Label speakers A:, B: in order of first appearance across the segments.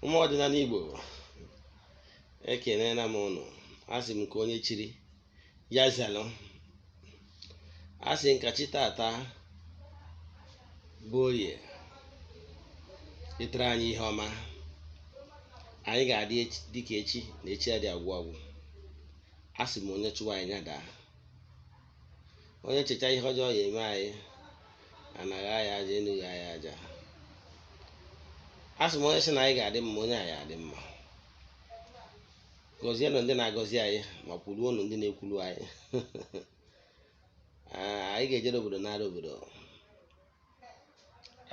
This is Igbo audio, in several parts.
A: Ụmụ ọdịnala Igbo, ekenela m ụnụ. Asị m ka onye chiri ya zelụ. Asị m ka chi tata bụ Orie wetara anyị ihe ọma. Anyị ga-adị dịka echi na echi adị agwụ agwụ. Asị m onye chụwa anyị ya daa, onye checha ihe ọjọọ ya eme anyị, anaghị ya aja enughị anyị aja. Asị m onye sị na anyị ga-adị mma, onye anyị adị mma. Gọzienụ ndị na-agọzi anyị, ma kwuluonụ ndị na-ekwulu anyị. Anyị ga-ejere obodo nara obodo.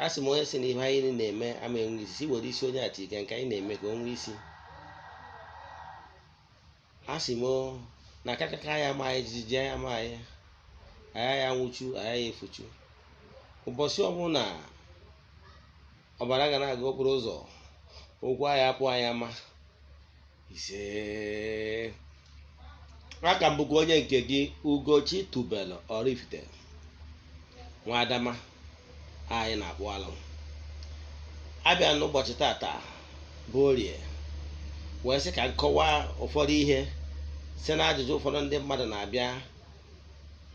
A: Asị m onye sị na ihe anyị na-eme ama enwe isi, si were isi onye ati ike nke anyị na-eme ka o nwee isi. Asị m na akakaka ya ama anyị, jijiji ya ama anyị, anyị ya nwụchu, anyị ya efuchu. Ụbọchị ọbụla ọbara ga na-aga okporo ụzọ, okwu anyị apụ anyị ama. Ise, aka m bụkwa onye nke gị, Ugochi Tubelu Oraifite, nwa Adama anyị na-akpụ alụ. Abịa n'ụbọchị tata bụ Orie, wee sị ka m kọwaa ụfọdụ ihe site na ajụjụ ụfọdụ ndị mmadụ na-abịa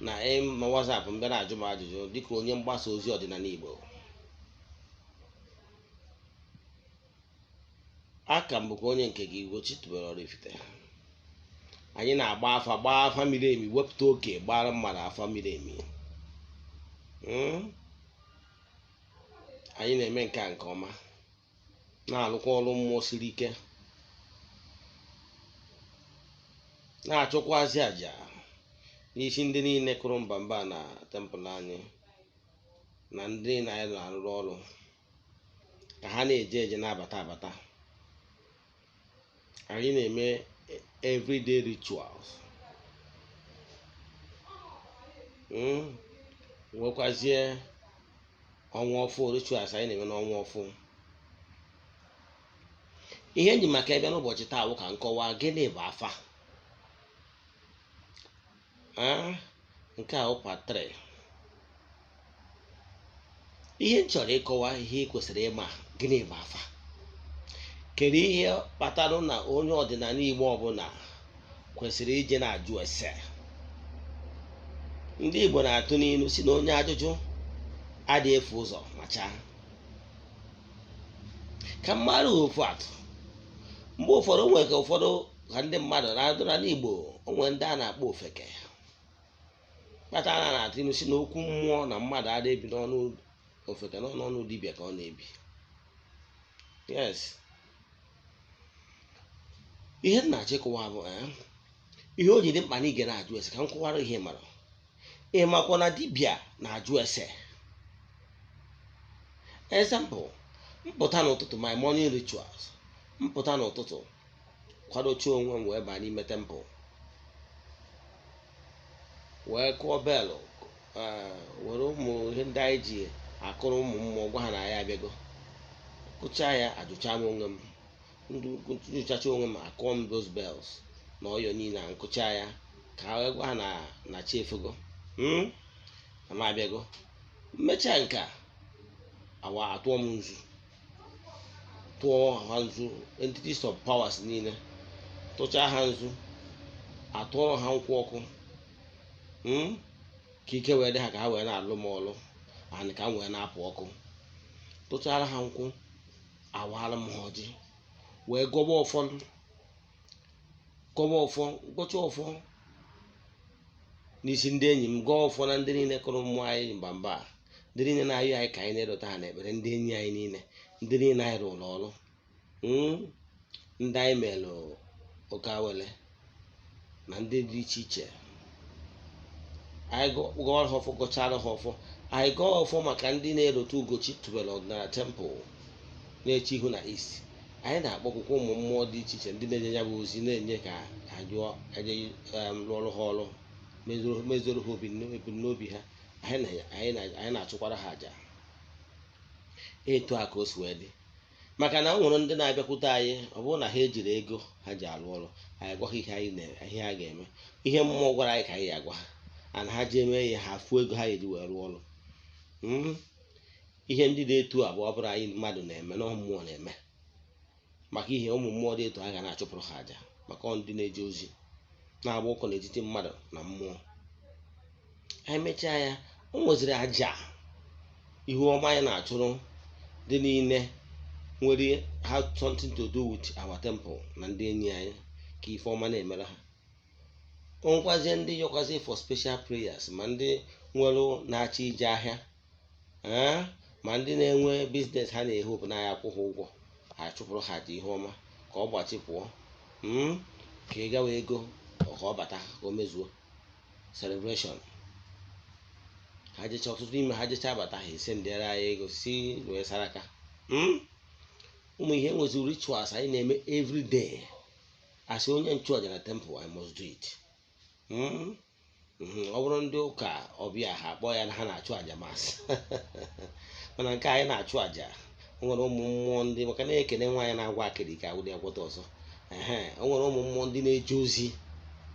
A: na ma WhatsApp m bịa na-ajụ m ajụjụ dịka onye mgbasa ozi ọdịnala Igbo. Aka m bụkwa onye nke gị, Ugochi Tubelu Oraifite. Anyị na-agba afa, gbaa afa miri emi, wepụta oke gbara mmadụ afa miri emi. Anyị na-eme nke a nke ọma, na-alụkwa ọrụ mmụọ siri ike, na-achụkwazị àjà n'isi ndị niile kụrụ mba mba na tempụl anyị na ndị niile anyị na-arụrụ ọrụ, ka ha na-eje eje na-abata abata. Anyị na-eme everyday rituals, nwekwazie ọnwa ọfụ rituals anyị na-eme n'ọnwa ọfụ. Ihe m ji maka ya bịa n'ụbọchị taa bụ ka m kọwaa gịnị bụ afa. Nke a bụ part 3. Ihe m chọrọ ịkọwa, ihe ị kwesịrị ịma, gịnị bụ afa, kedu ihe kpatara na onye ọdịnala Igbo ọbụla kwesịrị ije na-ajụ ese. Ndị Igbo na-atụ n'ilu sị na onye ajụjụ adịghị efu ụzọ ma chaa. Ka m mara ofu atụ, mgbe ụfọdụ o nwere ka ụfọdụ ka ndị mmadụ na-adụra n'Igbo, o nwere ndị a na-akpọ ofeke, kpatara na na-atụ ilu sị na okwu mmụọ na mmadụ adịghị ebi n'ọnụ ofeke, n'ọnụ dibịa ka ọ na-ebi. Yes, ihe m na-achọ ịkọwa bụ ihe o ji dị mkpa na ị ga na-ajụ ese. Ka m kọwara ihe mara. Ị makwa na dibịa na-ajụ ese. Example, mpụta n'ụtụtụ, my morning rituals, mpụta n'ụtụtụ, kwadocha onwe m wee baa n'ime temple, wee kụọ bell, were ụmụ ihe ndị anyị ji akụrụ ụmụ mmụọ gwa ha na anyị abịago. Kụchaa ya, ajụcha m onwe m, njụchacha onwe m, akụọ m those bells na ọyọ niile a, nkụcha ya ka wee gwa ha na chi efego, na m abịago. Mmechaa nke a, awa atụọ m nzu, tụọ ha nzu, entities of powers niile, tụchaa ha nzu, atụọrọ ha nkwụ ọkụ, ka ike wee dị ha, ka ha wee na-alụ m ọlụ and ka m wee na-apụ ọkụ. Tụchara ha nkwụ, awara m ha ọjị, wee gọba ọfọ, gọba ọfọ, gọcha ọfọ n'isi ndị enyi m, gọọ ọfọ na ndị niile kụrụ mmụọ anyị mba mba, ndị niile na-ayọ anyị ka anyị na-erota ha n'ekpere, ndị enyi anyị niile, ndị niile anyị rụrụ ọrụ, ndị anyị melụ oke awele na ndị dị iche iche. Anyị gọọrọ ha ọfọ, gọchara ha ọfọ. Anyị gọọ ọfọ maka ndị na-erote Ugochi Tubelu ọdịnala temple na-eche ihu na east. Anyị na-akpọkwukwa ụmụ mmụọ dị iche iche ndị na-enye ya bụ ozi na-enye ka ha jụọ eje lụọrụ ha ọrụ, mezuru ha ebumnobi ha. Anyị na-achụkwara ha àjà. Etu a ka o si wee dị, maka na o nwere ndị na-abịakwute anyị, ọ bụrụ na ha ejiri ego ha ji alụ ọrụ, anyị gwa ha ihe anyị na ihe ha ga-eme, ihe mmụọ gwara anyị ka anyị agwa ha, ana ha ji eme ihe ha fuo ego ha eji wee rụọ ọrụ. Ihe ndị dị etu a bụ ọ bụrụ anyị mmadụ na-eme na mmụọ na-eme. Maka ihe ụmụ mmụọ dị etu a ga na-achụpụrụ ha àjà, maka ọ ndị na-eje ozi na-agba ụkọ n'etiti mmadụ na mmụọ. Anyị mechaa ya, o nweziri àjà ihu ọma anyị na-achụrụ ndị niile nwere have something to do with our temple na ndị enyi anyị, ka ife ọma na-emere ha. O nwekwazie ndị yọkwazi for special prayers, ma ndị nwere na-achọ ije ahịa, ee, ma ndị na-enwe business ha na-ehope na ya akwụ ha ụgwọ, ha chụpụrụ ha aja ihe ọma ka ọ gbachi pụọ, ka ị gawa ego ka ọ bata, ka o mezuo celebration ha jecha. Ọtụtụ n'ime ha jecha bata, ha ese ndịara anyị ego si wee saraka. Ụmụ ihe nweziri rituals anyị na-eme every day. As onye nchụaja na temple, I must do it. Ọ bụrụ ndị ụka ọbịa, ha akpọ ya na ha na-achụ àjà mass, mana nke anyị na-achụ àjà, o nwere ụmụ mmụọ ndị maka na-ekene nwaanyị na-agwa akịrị ka awụdị agwọta ọzọ. Ehe, o nwere ụmụ mmụọ ndị na-eje ozi,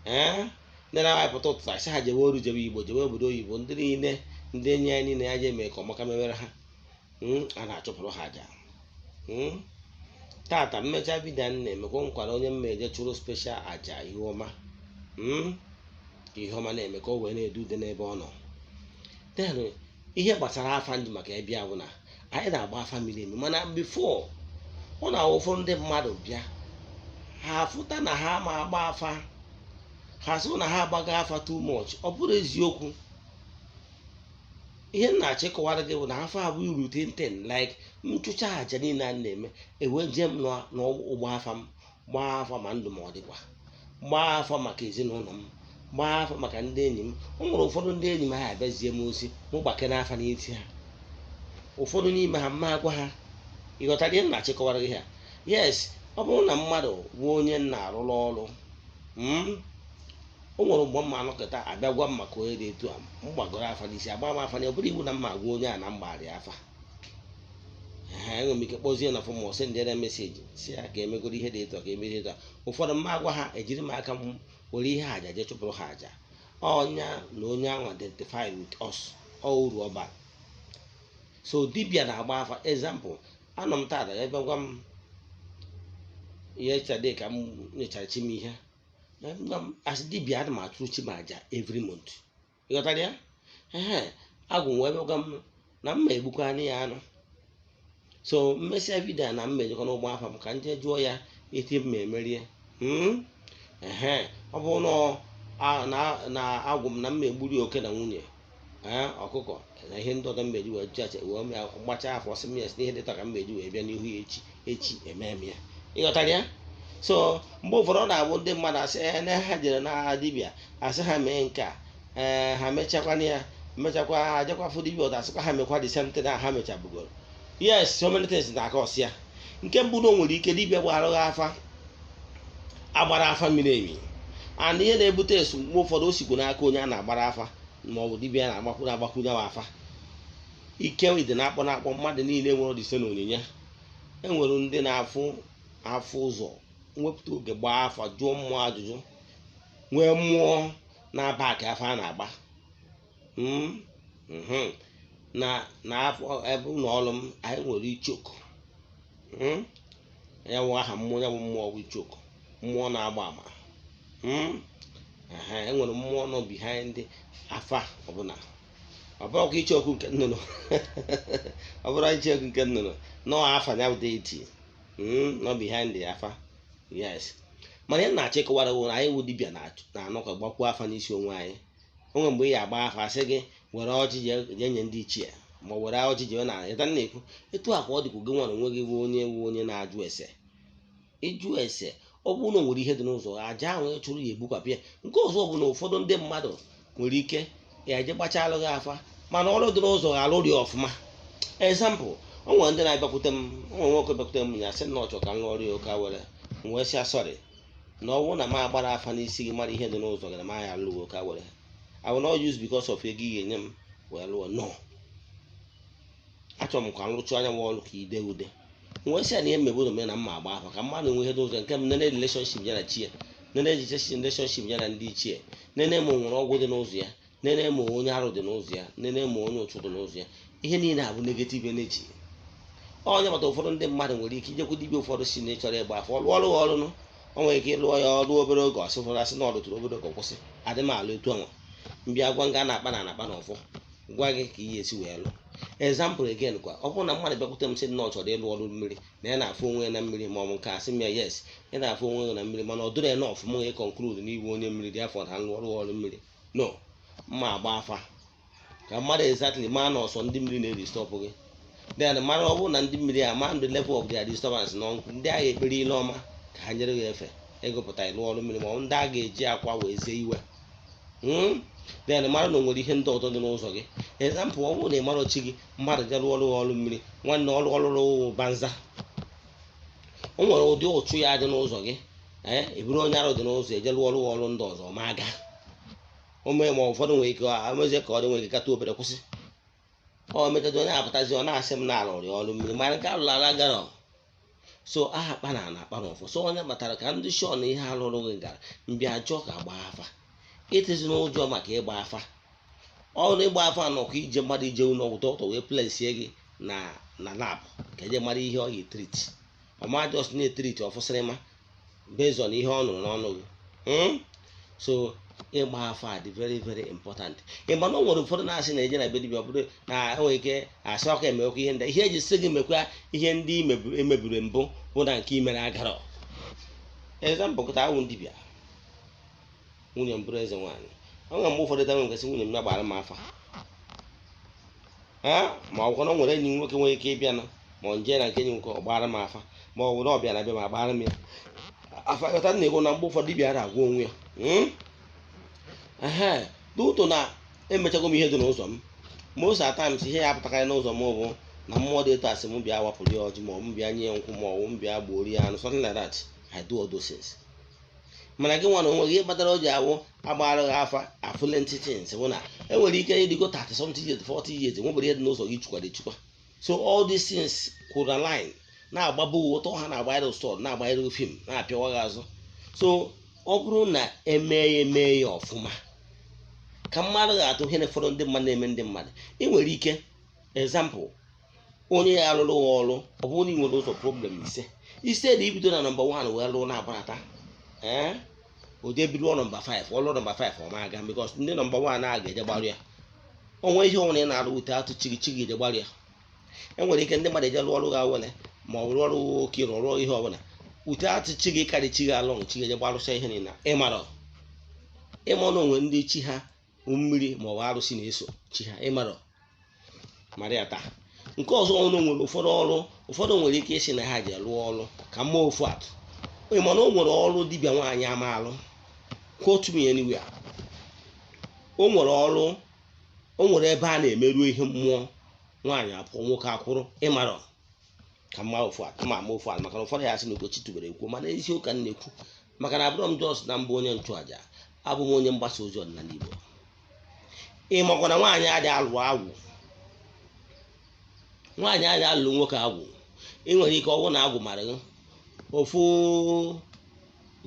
A: ee, ndị na-apụta ụtụtụ asị ha jebe oru, jebe Igbo, jebe obodo oyibo. Ndị niile, ndị enyi anyị niile ya je mee ka ọmaka mewere ha, a na-achụpụrụ ha àjà. Tata mmecha video m na-emekwa nkwara onye mma eje chụrụ special àjà ihu ọma, ka ihe ọma na-eme, ka o wee na-edu ude n'ebe ọ nọ. Then ihe gbasara afa ndị maka ịbịa bụ na anyị na-agba afa miri emi, mana before ọ na-awụ ụfọdụ ndị mmadụ bịa, ha afụta na ha ma agba afa, ha sị na ha agbago afa too much. Ọ bụrụ eziokwu, ihe m na-achọ ịkọwara gị bụ na afa abụ routine thing, like nchụcha àjà niile a na-eme. Ewe jee m n'ụgbọ afa m, gbaa afa ma ndụ ma ọ dịkwa, gbaa afa maka ezinụlọ m, gbaa afa maka ndị enyi m. O nwere ụfọdụ ndị enyi m ha abịazie m ozi mụ gbakere afa n'isi ha. Ụfọdụ n'ime ha mma agwa ha. Ịghọtara ihe m na-achịkọwara gị ha? Yes, ọ bụrụ na mmadụ bụ onye m na-arụrụ ọrụ, o nwere mgbe mma anọkọta abịa gwa m maka onye dị etu a, m gbagoro afa n'isi, agba m afa na ọ bụrụ iwu na mma agwa onye a na mgbari afa ha. Enwere m ike kpọzie na phone ma ọ sendịara message si ya ka emegoro ihe dị etu a, ka emere etu a. Ụfọdụ mma agwa ha, ejiri m aka m were ihe àjà jee chụpụrụ ha àjà ọnya na onye ahụ identify with us. Ọ uru ọba so dibịa na-agba afa. Example, anọ m tata ebe gwa m yesterday ka m nyechara chi m ihe asị dibịa, ana m achụrụ chi m àjà every month. Ịghọtara ya? Ehe, agwụ wee bịa gwa m na mma egbukwa anụ ya anụ. So mmesịa video na mma ejekọ n'ụgbọ afa m ka m jee jụọ ya eti m emerie. Ehe, ọ bụrụ na agwụ m na mma egburi oke na nwunye, ee, ọkụkọ na ihe ndị ọzọ mma eji wee jụ acha wee gbachaa afọ, sị m yes, na ihe dị ka mma eji wee bịa n'ihu ya echi echi eme m ya. Ịghọtara ya? So mgbe ụfọdụ ọ na-abụ ndị mmadụ asị, ee, na ha jere na dibịa, asị ha mee nke a, ee, ha mechakwana ya, mechakwa ha jekwa fụ dibịa ọzọ, asịkwa ha mekwa the same thing ha mechabugoro. Yes, so many things na-aka ọsị ya. Nke mbụ na o nwere ike dibịa gbara gị afa agbara afa miri emi, and ihe na-ebute esu mgbe ụfọdụ, o sikwu n'aka onye a na-agbara afa ma ọ bụ dibịa na-agbakwunye agbakwunye afa. Ike dị na-akpọ na-akpọ mmadụ niile nwere ọdịse na onyinye. Enwere ndị na-afụ afụ ụzọ nwepụta oge gbaa afa, jụọ mmụọ ajụjụ, nwee mmụọ na-aba aka afa a na-agba. Na na afọ ebe ụlọ ọrụ m, anyị nwere ichoku. Ya bụ aha mmụọ, ya bụ mmụọ bụ ichoku, mmụọ na-agba ama. Enwere mmụọ nọ behind afa ọbụla. Ọ bụrụkwa icheoku nke nnụnụ, ọ bụrụ icheoku nke nnụnụ nọ afa ya bụ deity nọ behind the afa. Yes, mana ihe na-achọ ịkọwara bụ na anyị wụ dibịa na-anọkọ gbakwuo afa n'isi onwe anyị. Onwe mgbe ị ya agba afa, asị gị were ọjị jee nye ndị ichie, ma ọ were ọjị jee na ịta na-ekwu etu a ka ọ dịkwa gị nwere onwe gị bụ onye wu onye na-ajụ ese. Ịjụ ese, ọ bụrụ na o nwere ihe dị n'ụzọ, aja ahụ ị chụrụ ya ebukwapụ ya. Nke ọzọ bụ na ụfọdụ ndị mmadụ nwere ike ya eje gbachalụ gị afa, mana ọrụ dị n'ụzọ ga-alụ dị ọfụma. Example, o nwere ndị na-abịakwute m. O nwere nwoke bịakwute m ya sị na ọ chọrọ ka m rụọ ọrụ ya ụka were m wee sị ya sorry, na ọ bụrụ na m agbara afa n'isi gị mara ihe dị n'ụzọ gị, na m agha alụghị ụka were. I will not use because of ego ị ga-enye m wee lụọ. No, achọrọ m ka m rụchụ anya m ọrụ ka ide ude. M wee sị ya na ihe mmegbu na na mma agba afa ka mmadụ nwee ihe dị ụzọ nke m, nene relationship ya na chi ya, nene relationship ya na ndị ichie, nene ma o nwere ọgwụ dị n'ụzọ ya, nene ma onye arụ dị n'ụzọ ya, nene ma onye ụchụ dị n'ụzọ ya. Ihe niile abụ negative energy. Ọ Onye mata ụfọdụ ndị mmadụ nwere ike ijekwu dibịa ụfọdụ si na ịchọrọ ịgba afa, ọlụ ọrụ ọrụnụ, o nwere ike ịlụọ ya ọrụ obere oge, ọsị ụfọdụ asị na ọ rụtụrụ obere oge, kwụsị. Adị m alụ etu anwa mbịa gwa nga na-akpa na anakpa na ọfọ gwa gị ka ihe esi wee lụ. Example again kwa, ọ bụrụ na mmadụ bịakwute m sị na ọ chọrọ ịlụ ọrụ mmiri, na ya na-afụ onwe ya na mmiri, ma ọ bụ nke asị m ya, yes, ị na-afụ onwe ya na mmiri, mana ọ dịrị enough mụ ị conclude n'iwu onye mmiri dị afọ na nlụ ọrụ ọrụ mmiri no mma agba afa ka mmadụ exactly maa na ọsọ ndị mmiri na-edisturb gị. Then mara ọ bụrụ na ndị mmiri a ma the level of their disturbance na ndị agha ekpere ile ọma ka ha nyere gị efe ịgụpụta ịlụ ọrụ mmiri, ma ọ ndị a ga-eji akwa wee zie iwe. Then mara na o nwere ihe ndị ọzọ dị n'ụzọ gị. Example, ọ bụrụ na ị mara chi gị, mmadụ je rụọ ọrụ ọrụ mmiri, nwanne, ọrụ ọrụrụ banza. O nwere ụdị ụchụ ya dị n'ụzọ gị. Ee, eburu onye arụ dị n'ụzọ eje rụọ ọrụ ọrụ ndị ọzọ ma aga o mee, ma ụfọdụ nwere ike amezie ka ọ dị nwere ike kata obere kwụsị. Ọ mechazi, onye apụtazi, ọ na-asị m na alụrụ ya ọrụ mmiri, mana nke alụrụ ala gara. So aha akpa na ana akpa n'ọfọ. So onye kpatara ka ndị shọ na ihe alụrụ gị gara mbịa jụọ ka gbaa afa, ịtịzi n'ụjọ maka ịgba afa. Ọrụ ịgba afa nọkwa ije mmadụ ije ụlọ ọgwụ, dọkịta wee placeie gị na lab ka eje mara ihe ọ ga-etreat. Ọma just na-etreat ọfụsịrịma based on ihe ọ nụrụ n'ọnụ gị. So ịgba afa dị very very important. Ịma na o nwere ụfọdụ na-asị na eje na be dibịa, ọ bụrụ na enwere ike asị ọka emekwa ihe ndị ihe eji sị gị mekwa ihe ndị emebiri mbụ bụ na nke imere agara. Example, kịta awụ dibịa, nwunye m bụrụ eze nwaanyị. Ọ nwere mgbe ụfọdụ taa nwere nwunye m ya gbara m afa ha, ma ọ bụkwa na o nwere enyi m nwoke nwere ike ịbịa na ma ọ nje na nke enyi nwoke, ọ gbara m afa, ma ọ bụ na ọ bịa na bịa ma gbara m ya afa. Ghọta na-ekwu na mgbe ụfọdụ dibịa ara agwa onwe ya. Ehe, n'ụtụ na emechago m ihe dị n'ụzọ m. Most at times, ihe ya apụtakarị n'ụzọ m bụ na mmụọ dị etu asị m bịa wapụrụ ya ọjị, ma ọ m bịa nye ya nkwụ, ma ọ m bịa gbuoro ya anụ, something like that. I do all those things. Mana gị nwa na onwe gị, ihe kpatara o ji awụ agbara gị afa afụlenti things bụ na enwere ike ịdịgo 30 something years, 40 years, nwebere ihe dị n'ụzọ gị chukwara echukwa. So all these things kwụrụ na line na-agbaba ụtọ ha, na-agbanyere stọd, na-agbanyere film, na-apịawa gị azụ. So ọ bụrụ na emee ya, emee ya ọfụma, ka mmadụ ga-atụ ihe na ụfọdụ ndị mmadụ na-eme ndị mmadụ. Ị nwere ike, example, onye ya arụrụ ya ọrụ, ọ bụrụ na ị nwere ụzọ problem ise ise na ibido na number 1 wee lụọ na-agbarata, ee, o jee bido number 5, ọlụ number 5, ọ ma aga because ndị number 1 a ga-eje gbarụ ya. Onwe ihe ọbụla ị na-arụ wute atụ chi gị, chi gị eje gbarụ ya. Enwere ike ndị mmadụ eje lụọ ọrụ gị awele, ma ọ bụ rụọ ọrụ oke rụọ ihe ọbụla wute atụ chi gị karị chi gị alụ, chi gị eje gbarụsịa ihe niile. Ịmara ịma na onwe ndị chi ha mmiri ma ọ bụ arụsị na-eso chi ha, ịmara mara ya taa. Nke ọzọ, ọrụ nwere ụfọdụ ọrụ, ụfọdụ nwere ike ịsị na ha ji lụọ ọrụ ka mma ofu atụ. Ịma na o nwere ọrụ dibịa nwaanyị ama alụ? Quote me anywhere. O nwere ọrụ, o nwere ebe a na-emerụ ihe mmụọ, nwaanyị apụọ, nwoke akwụrụ. Ịmara ka mma ofu atụ ma ama ofu atụ, maka na ụfọdụ ya asị na Ugochi tubere ekwu, mana eziokwu ka m na-ekwu, maka na abụrọ m just na mbụ onye nchụaja, abụ m onye mgbasa ozi ọdịnala Igbo. Ị makwa na nwaanyị adịghị alụ agwụ, nwaanyị adịghị alụ nwoke agwụ. Ị nwere ike ọ bụrụ na agwụ mara gị, ofu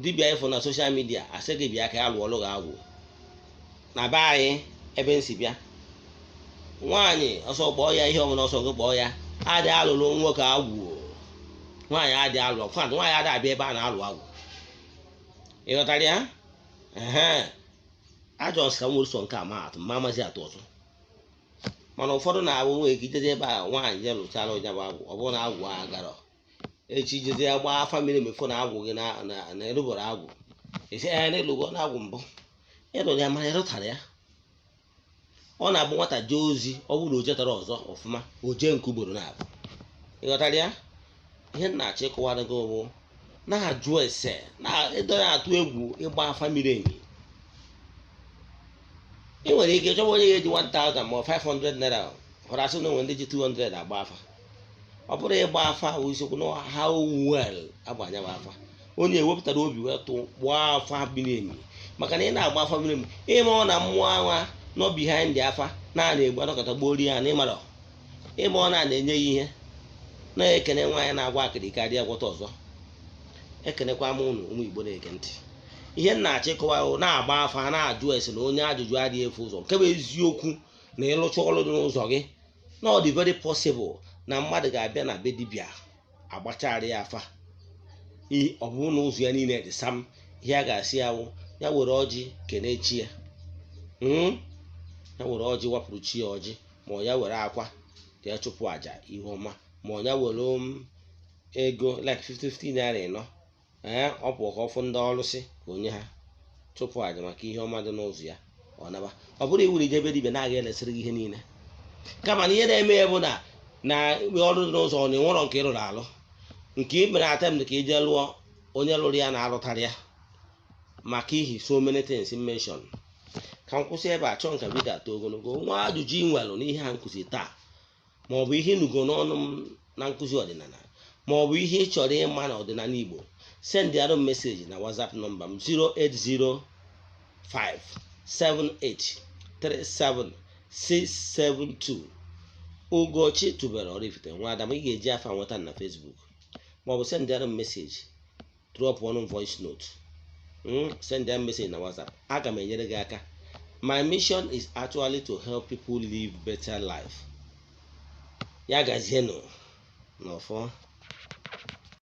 A: dibịa ịfụ na social media asị gị bịa ka ya lụọ ọrụ gị agwụ. Na be anyị ebe m si bịa, nwaanyị ọsọ kpọọ ya ihe ọbụla ọsọ gị kpọọ ya, adịghị alụrụ nwoke agwụ. Nwaanyị adịghị alụ fat, nwaanyị adịghị abịa ebe a na-alụ agwụ. Ị ghọtara ya? Ehe, ajọ ka m nwere sọ nke a ma atụ ma amazi atụ ọzọ. Mana ụfọdụ na-abụ nwere ike ijezi ebe a, nwaanyị je lụchara ụnya bụ agwụ, ọ bụrụ na agwụ a gara echi, jezi ya gbaa afa mmiri mefo na agwụ gị na erubere agwụ, esi ya na ịlụgo na agwụ mbụ ịlụrụ ya, mana ịrụtara ya. Ọ na-abụ nwata jee ozi, ọ bụrụ na o jetara ọzọ ọfụma, o jee nke ugboro na-abụ. Ịghọtara ya? Ihe m na-achọ ịkọwara gị bụ na-ajụ ese na ịdọ na-atụ egwu ịgba afa miri emi. Ị nwere ike chọba onye ga-eji 1000 ma ọ 500 naira, hụrụ asị na onwe ndị ji 200 agba afa. Ọ bụrụ ịgba afa bụ isiokwu na how well agbanya bụ afa, onye ewepụtara obi wee tụ gbaa afa miri emi, maka na ị na-agba afa miri emi, ịma ọ na mmụọ anwa nọ behind the afa na-ana egbu anọkọta gbuo ya, na ịmara ịma ọ na-ana enye ya ihe na-ekene. Nwaanyị na-agwa akịrị karịa gwọta ọzọ. Ekenekwa m ụnụ, ụmụ Igbo na-ege ntị. Ihe m na-achọ ịkọwa bụ na-agba afa, na-ajụ ese, na onye ajụjụ adịghị efu ụzọ. Nke bụ eziokwu na ịlụcha ọrụ dị n'ụzọ gị, na ọ dị very possible na Na mmadụ ga-abịa na be dibịa agbachara ya afa, ọ bụrụ na ụzọ ya niile dị sam, ihe a ga-asị ya wụ ya were ọjị kene chi ya, Ya were ọjị wapụrụ chi ya ọjị, ma ọ ya were akwa ya chụpụ àjà ihu ọma, ma ọ ya were ego like 50 50 naira ịnọ, ee, ọ pụọ ka ọfụ ndị ọlụsị ka onye ha chụpụ àjà maka ihe ọma dị n'ụzọ ya, ọ naba. Ọ bụrụ iwu na ijebe dibịa na-aga elesịrị gị ihe niile, kama na ihe na-eme ya bụ na ọrụ dị n'ụzọ, ọ na enwerọ nke ị rụrụ alụ, nke ị mere attempt ka ije lụọ, onye lụrụ ya na-alụtarị ya, maka ihi so many things mention. Ka m kwụsị ebe a, chọọ nka video atọ ogologo. Nwa ajụjụ ị nwelụ n'ihe a nkụzi taa, ma ọ bụ ihe ịnụgo n'ọnụ m na nkụzi ọdịnala, ma ọ bụ ihe ị chọrọ ịma na ọdịnala Igbo, send arụ m message na WhatsApp nọmba m, 08057837672. Ugochi tubelu Oraifite nwa Adam. Ị ga-eji afa nweta na Facebook, ma ọ bụ send arụ m message, drop ọnụ voice note, send ya message na WhatsApp. Aga m enyere gị aka. My mission is actually to help people live better life. Ya gazienụ n'ọfọ.